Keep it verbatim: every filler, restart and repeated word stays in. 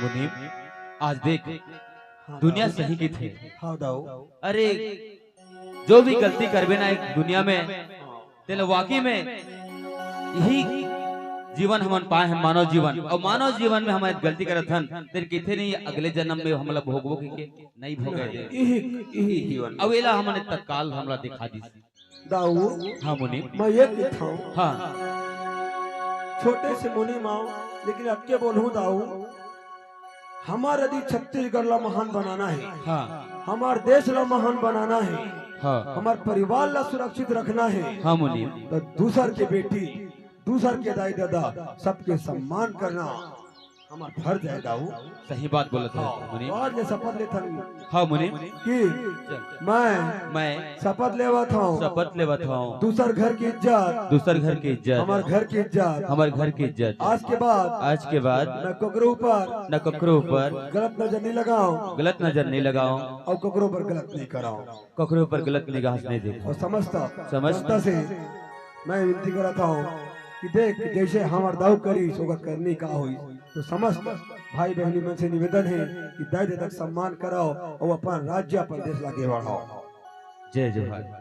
मुनीम, आज देख, हाँ, दुनिया दाऊ। सही कथे। हाँ, दाऊ। अरे, जो भी गलती करबे ना एक दुनिया में, तेला वाकई में यही जीवन हमन पाए हन, मानव जीवन। अउ मानव जीवन में हमन गलती करत हन, तेन किथे नहीं अगले जन्म में हमला भोगबो के, के नहीं भोगे दे। यही, यही जीवन। अउ एला हमन तत्काल हमला दिखा दिस। दाऊ, हाँ मुनीम। मैं ये कहता हूँ, हाँ। छोटे से मुनीम आंव, लेकिन अतके बोलहूँ दाऊ, हमर यदि छत्तीसगढ़ ला महान बनाना हे, हाँ। हमर देश ला महान बनाना हे, हाँ। हमर परिवार ला सुरक्षित रखना हे, हाँ मुनीम। तो दूसर के बेटी, दूसर के दाई ददा, सबके सम्मान करना हमर फर्ज हे दाऊ। सही बात बोलत हे हाँ, मुनीम। आज ले शपथ लेथन हाँ मुनीम। कि चल। मैं मैं शपथ लेवत हूँ। शपथ लेवत हूँ। दूसर घर की इज्जत, दूसर घर की इज्जत, हमर घर की इज्जत, हमर घर की इज्जत। आज के बाद आज के बाद मैं ककरो ऊपर न ककरो ऊपर गलत नजर नहीं लगाऊं, गलत नजर नहीं लगाऊं, और ककरो ऊपर गलत नहीं कराऊं, ककरो ऊपर गलत निगाह से नहीं देखूं। और समस्त समस्त जनता से मैं विनती करत हूँ कि देख, जैसे हमर दाऊ करिस, ओकर करनी का होई। तो समस्त भाई बहनी मन से निवेदन हे कि दाई ददा के सम्मान कराओ और अपन राज्य, अपन देश ला आगे बढ़ाओ। जय जोहार।